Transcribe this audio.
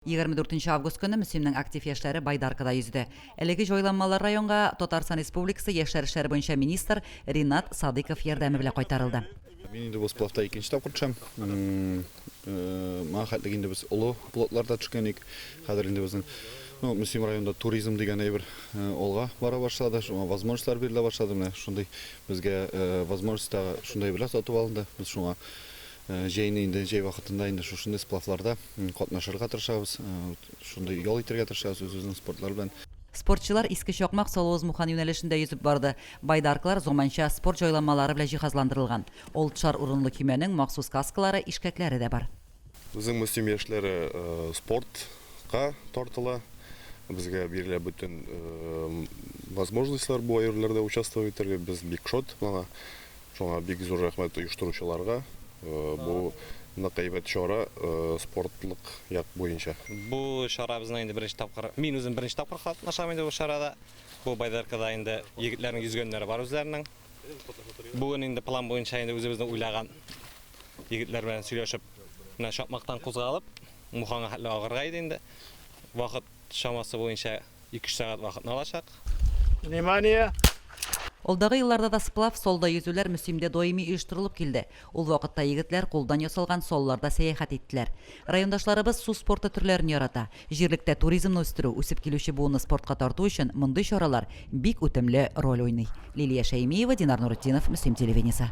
24 нче август көнне Мөслимнең актив яшьләре байдаркада йөзде. Әлеге җайланмалар районга Татарстан Республикасы яшьләр эшләре буенча министр Ринат Садыйков ярдәме белән кайтарылды. Мин инде бу сплавта икенче тапкыр төшәм. Моңа хәтлек инде без олы плотларда төшкән идек. Хәзер инде безнең, ну, Мөслим районында туризм дигән әйбер алга бара башлады. Шуңа возможностьлар бирелә башлады. Менә шундый безгә возможность тагы шундый әйберләр сатып алынды. Без шуңа Җәйне инде, җәй вакытында инде шушындый сплавларда катнашырга тырышабыз, шундый ял итәргә тырышабыз үзебезнең спортлар белән. Спортчылар Иске Чакмак, Салавыз-Мухан юнәлешендә йөзеп барды. Байдаркалар заманча спорт җайланмалары белән җиһазландырылган. Алтышар урынлы көймәнең махсус каскалары, ишкәкләре дә бар. Безнең Мөслим яшьләре спортка тартыла. Безгә бирелә бөтен возможностьлар бу әйберләрдә участвовать итәргә. Без бик шат моңа. Шуңа бик зур рәхмәт оештыручыларга. Бу нык әйбәт чара спортлык як буенча. Бу чара безнең инде беренче тапкыр, мин үзем беренче тапкыр катнашам инде бу чарада. Бу байдаркада инде егетләрнең йөзгәннәре бар үзләренең. Бүген инде план буенча инде үзебезнең уйлаган егетләр белән сөйләшеп, менә Чакмактан кузгалып, Муханга хәтле агырга иде инде. Вакыт чамасы буенча Ике-өч сәгать вакытны алачак. Внимание! Алдагы елларда да сплав, салда йөзүләр Мөслимдә даими оештырылып килде. Ул вакытта егетләр кулдан ясалган салларда сәяхәт иттеләр. Райондашларыбыз су спорты төрләрен ярата. Җирлектә туризмны үстерү, үсеп килүче буынны спортка тарту өчен мондый чаралар бик үтемле роль уйный. Лилия Шәймиева, Динар Нуретдинов, Мөслим телевидениесе.